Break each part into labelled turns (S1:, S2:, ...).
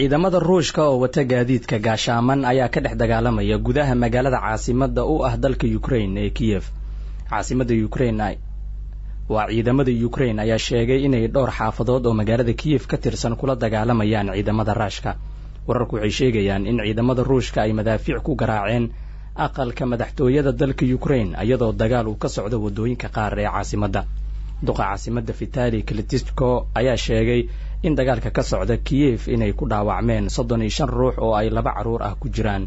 S1: Ciidamada Ruushka oo wata gaadiidka gaashaaman ayaa ka dhex dagaalamaya gudaha magaalada caasimadda u ah dalka Ukrain ee Kiyef. Caasimadda Ukrain waa ciidamada Ukrain ayaa sheegay inay dhowr xaafadood oo magaalada Kiyef ka tirsan kula dagaalamayaan ciidamada Raashka. Wararku waxay sheegayaan in ciidamada Ruushka ay madaafiic ku garaaceen aqalka madaxtooyada dalka Ukrain, iyadoo dagaal uu ka socdo waddooyinka qaar ee caasimadda. Duqa caasimadda Vitali Klitschko ayaa sheegay in dagaalka ka socda Kiyef inay ku dhaawacmeen 35 ruux oo ay 2 carruur ah ku jiraan.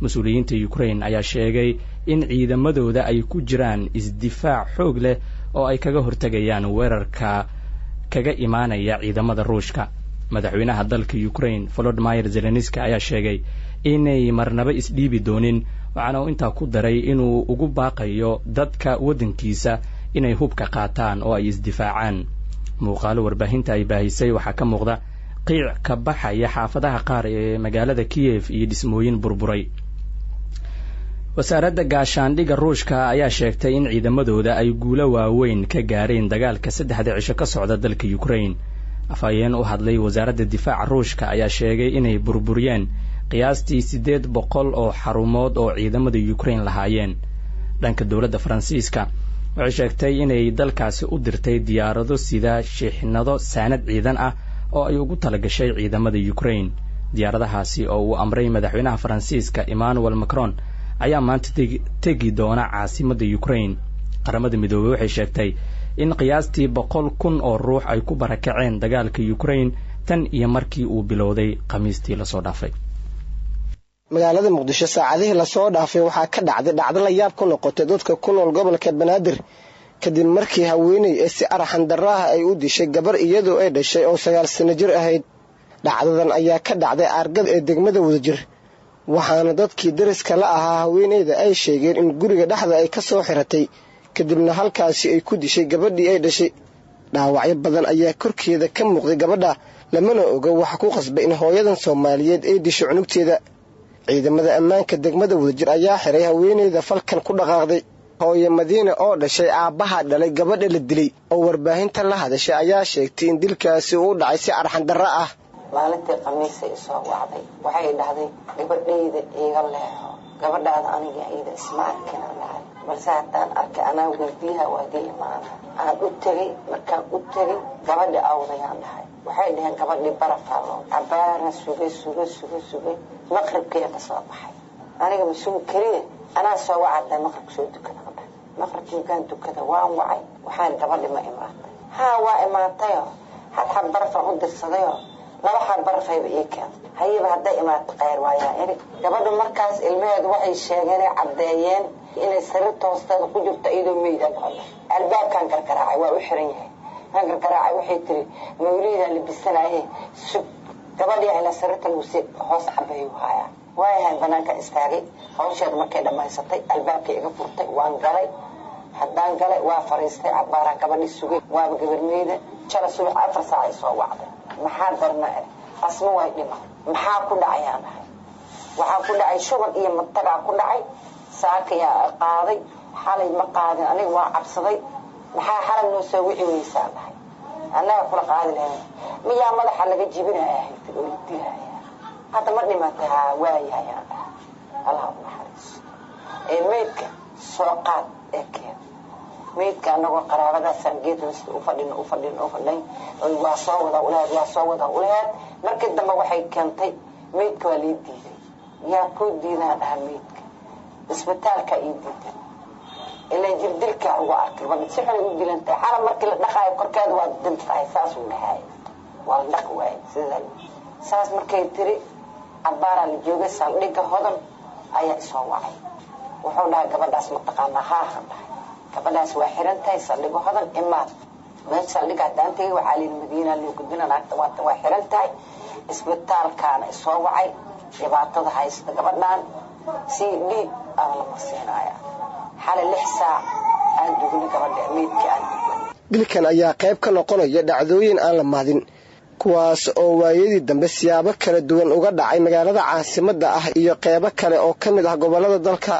S1: Mas-uuliyiinta Ukrain ayaa sheegay in ciidamadooda ay ku jiraan isdifaac xoog leh oo ay kaga hortegayaan weerarka kaga imaanaya ciidamada Ruushka. Madaxweynaha dalka Ukrain Volodymyr Zelenski ayaa sheegay inay marnaba isdhiibi doonin, waxaana uu intaa ku daray inuu ugu baaqayo dadka waddankiisa inay hubka qaataan oo ay isdifaacaan. Muuqaalo warbaahinta ay baahisay waxaa ka muuqda qiic ka baxaya xaafadaha qaar ee magaalada Kiyef iyo dhismooyin burburay. Wasaaradda gaashaandhigga Ruushka ayaa sheegtay in ciidamadooda ay guulo waaweyn ka gaareen dagaalka saddexda cisho ka socda dalka Ukrain. Afhayeen u hadlay wasaaradda difaaca Ruushka ayaa sheegay inay burburiyeen qiyaastii 800 oo xarumood oo ciidamada Ukrain lahaayeen. Dhanka dowladda Faransiiska waxay sheegtay inay dalkaasi u dirtay diyaarado sida shixnado saanad ciidan ah oo ay ugu talagashay ciidamada Ukrain. Diyaaradahaasi oo uu amray madaxweynaha Faransiiska Emmanuel Macron ayaa maanta tegi doona caasimadda Ukrain. Qaramada Midoobey waxay sheegtay in qiyaastii 100,000 oo ruux ay ku barakaceen dagaalka Ukrain tan iyo markii uu bilowday Khamiistii lasoo dhaafay.
S2: Magaalada Muqdisho saacadihii lasoo dhaafay waxaa ka dhacday dhacdo la yaab ku noqotay dadka ku nool gobolka Banaadir, kadib markii haweeney ee si arxan daraaha ay u dishay gabar iyadoo ay dhashay oo 9 sano jir ahayd. Dhacdadan ayaa ka dhacday Aargada ee degmada Wadajir, waxaana dadkii dariska la ahaa haweeneyda ay sheegeen in guriga dhexda ay ka soo xiratay, kadibna halkaasi ay ku dishay gabadhii ay dhashay. Dhaawacyo badan ayaa korkeeda ka muuqday gabadha, lamana oga waxa ku qasbay in hooyadan Soomaaliyeed ay disho cunugteeda. Ciidamada ammaanka degmada Wadajir ayaa xiray haweeneyda falkan ku dhaqaaqday. Hooye Madiine oo dhashay aabbaha dhalay gabadha la dilay oo warbaahinta la hadashay ayaa sheegtay in dilkaasi uu dhacay si arxan darro ah.
S3: Maalintii Khamiisay isoo wacday, waxay dhahday gabadhayda iiga leexo, gabadhaada aniga iyada isma arkin aan dhahay, balse haddaan arkay anaa weydiiha waadii imaana. Aan u tegey, markaan u tegey gabadhi awdayaan dhahay, waxay dhaheen gabadhii barafaa loo cabaaraan sugay sugay sugay sugay, maqribkiiya ka soo baxay. Aniga ma sugi kariye, anaa soo wacadda maqribka soo dukada dhahay. Maqribkii markaan dukada waan wacay, waxaan gabadhi ma imaatay? Haa, waa imaatayoo hal xab barafaan u dirsadayoo 2 xab barafayba ii keentay. Hayaba hadday imaato khayr waayaa eri. Gabadhu markaas ilmaheedu waxay sheegeen ay caddeeyeen inay sariirta hoosteeda ku jirto iyadoo meyda. Gabadha albaabkaan gargaraacay, waa u xiran yahay. Kaan gargaraacay waxay tiri mawliidaa labisanaye sug, gabadhii ila sariirta lagu sii hoos cabeeyu haayaa. Waayahay, banaanka istaagay. Hawsheeda markay dhammaysatay albaabkay iga furtay, waan galay. Haddaan galay waa fariistay, cabaaraan gabadhii sugay, waaba gabar meyda. Shala subax 4 saac ay soo wacday, maxaa darna eh asma way dhima, maxaa ku dhacayaan dhahay? Waxaa ku dhacay shuban iyo matagaa ku dhacay, saakayaa qaaday, xalay ma qaadin, aniga waa cabsaday. Maxaa xalay noo soo wici weysaan dhahay, annaga kula qaadi lahayn, miyaa madaxa laga jibinaya oo la dilaya hadda ma dhimatay? Haa, waayahayaan dhahay, Allah u naxariiso ee meydka soo qaad ee keen meydka. Anagoo qaraabadaasaan geed hoosta u fadhino u fadhino u fadhin, waa soo wada uleheed, waa soo wada uleheed. Markii dambe waxay keentay meydka, waa lii diiday. Yaa kuu diidaan dhaha? Meydka isbitaalka ii diidan, ilaan jirdilkaa ugu arkay gabadha si xunay u dilantahay. Xala markii la dhaqaayo korkeeda waa dil tahay, saasuu dhahaay, waa la dhaqi waayay sidaa. Saas markay tiri cabaaraa la joogay, saldhigga Hodan ayaa isoo wacay, wuxuu dhahay gabadhaas ma taqaanaa? Haahan dhahay, gabadhaas waa xiran tahay, saldhigga Hodan imaad. Meesha saldhigga haddaan tegay waxaa layidhi Madiina loo gudbina naagta, waata waa xiran tahay. Isbitaalkaana isoo wacay, dhibaatada haysta gabadhan c d aa la marsiinaya. Xalay 6 saac aan dugnay gabadha meydkii aan dugnay.
S2: Dilkan ayaa qayb ka noqonaya dhacdooyin aan la maadin, kuwaas oo waayadii dambe siyaabo kala duwan uga dhacay magaalada caasimadda ah iyo qeybo kale oo ka mid ah gobollada dalka.